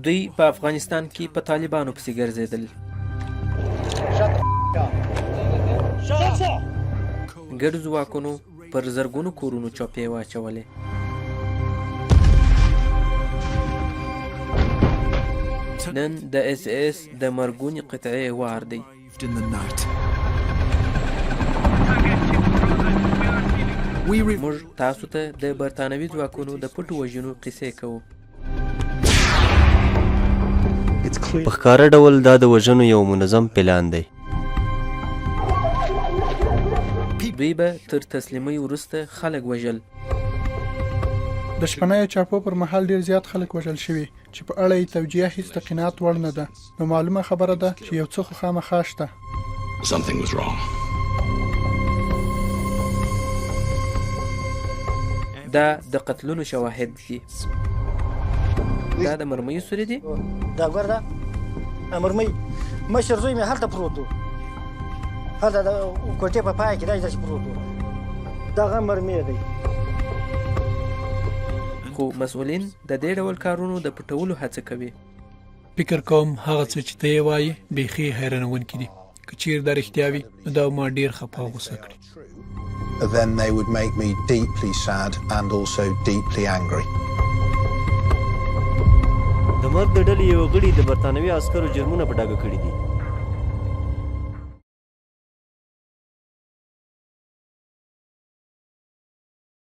دوی په افغانستان کې په طالبانو پسې ګرځېدل. ګډو ځواکونو پر زرګونو کورونو چوپې واچولې. نن د اس اس د مرګونې قطعې وار دی. موږ تاسو ته د برتانوي ځواکونو د پټو وژنو قصې کوو. په ښکاره ډول دا د وژنو یو منظم پلان دی. دوی به تر تسلیمۍ وروسته خلک وژل. د شپنیو چاپو پر مهال ډېر زیات خلک وژل شوي چې په اړه یې توجیه هیڅ د قناعت وړ نه ده، نو معلومه خبره ده چې یو څه خو خامخا شته. دا د قتلونو شواهد دي. دا د مرمیو سوري دي. دا ګور دا مرمۍ، مشر زوی مې هلته پروت و، هلته د کوټې په پای کې داسې پروت و، دغه مرمۍ دی. خو مسؤلین د دې ډول کارونو د پټولو هڅه کوي. فکر کوم هغه څه چې ته یې وایې بیخي حیرانوونکي دي. که چیرې دا رښتیا وي نو دا به ما ډیر خپه او غوسه کړي. Then they would make me deeply sad and also deeply angry. د مرګ د ډلې یوه غړي د برتانوي عسکرو جرمونه په ډاګه کړي دي.